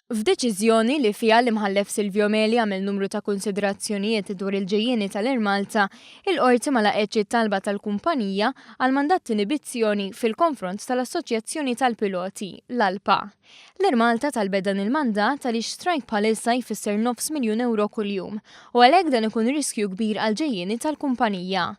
F'deċiżjoni li fiha l-Imħallef Silvio Meli għamel numru ta' kunsiderazzjonijiet dwar il-ġejjieni tal-Air Malta, il-Qorti ma laqgħetx it-talba tal-kumpanija għal mandat t'inibizzjoni fil-konfront tal-Assoċjazzjoni tal-Piloti, l-ALPA. L-Air Malta talbet dan il-mandat għaliex strajk bħalissa jfisser nofs miljun ewro kuljum u għalhekk dan ikun riskju kbir għall-ġejjieni tal-kumpanija.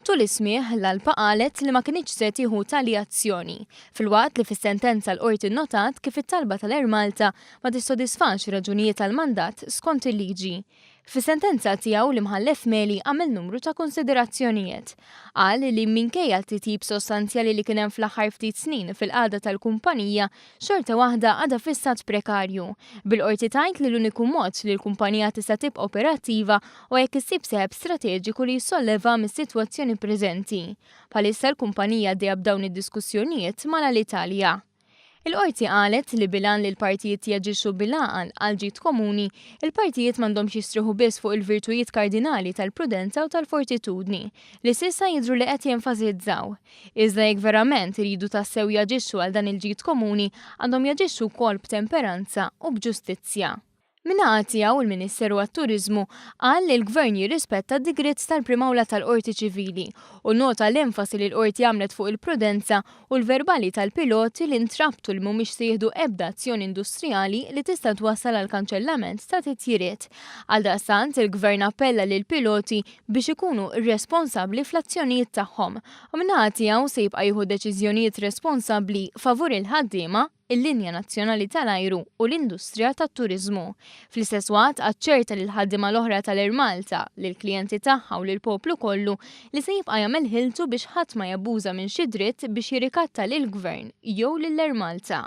Tul is-smigħ, l-ALPA qalet li ma kinitx se tieħu tali azzjoni, filwaqt li fis-sentenza l-Qorti nnotat kif it-talba tal-Air Malta ma tissodisfax raġunijiet għall-mandat skont il-liġi. Fis-sentenza tiegħu l-Imħallef Meli għamel numru ta' kunsiderazzjonijiet. Qal li minkejja t-titjib sostanzjali li kien hemm fl-aħħar ftit snin fil-qagħda tal-kumpanija, xorta waħda għadha fi stat prekarju, bil-Qorti tgħid li l-uniku mod li l-kumpanija tista' tibqa' operattiva huwa jekk issib sieħeb strateġiku li jissollevha mis-sitwazzjoni preżenti. Bħalissa l-kumpanija għaddejja b'dawn id-diskussjonijiet mal-Alitalia. Il-Qorti qalet li bil-għan li l-partijiet jaġixxu bil-għaqal għall-ġid komuni, il-partijiet m'għandhomx jistrieħu biss fuq il-virtujiet kardinali tal-prudenza u tal-fortitudni, li s'issa jidhru li qed jenfasizzaw. Iżda jekk verament iridu tassew jaġixxu għal dan il-ġid komuni, għandhom jaġixxu wkoll b'temperanza u b'ġustizzja. Min-naħa tiegħu, il-Ministeru għat-Turiżmu qal li l-Gvern jirrispetta d-digriet tal-Prim Awla tal-Qorti Ċivili u nnota l-enfasi li l-Qorti għamlet fuq il-prudenza u l-verbali tal-piloti li ntrabtu li mhumiex se jieħdu ebda azzjoni industrijali li tista' twassal għal kanċellament ta' titjiriet. Għaldaqstant, il-Gvern appella lill-piloti biex ikunu responsabbli fl-azzjonijiet tagħhom u min-naħa tiegħu se jibqa' jieħu deċiżjonijiet responsabbli favur il-ħaddiema, il-linja nazzjonali tal-ajru u l-industrija tat-turiżmu. Fl-istess waqt aċċerta lill-ħaddiema l-oħra tal-Air Malta, lill-klijenti tagħha u lill-poplu kollu li se jibqa' jagħmel ħiltu biex ħadd ma jabbuża minn xi dritt biex jirrikatta lill-Gvern jew lil Air Malta.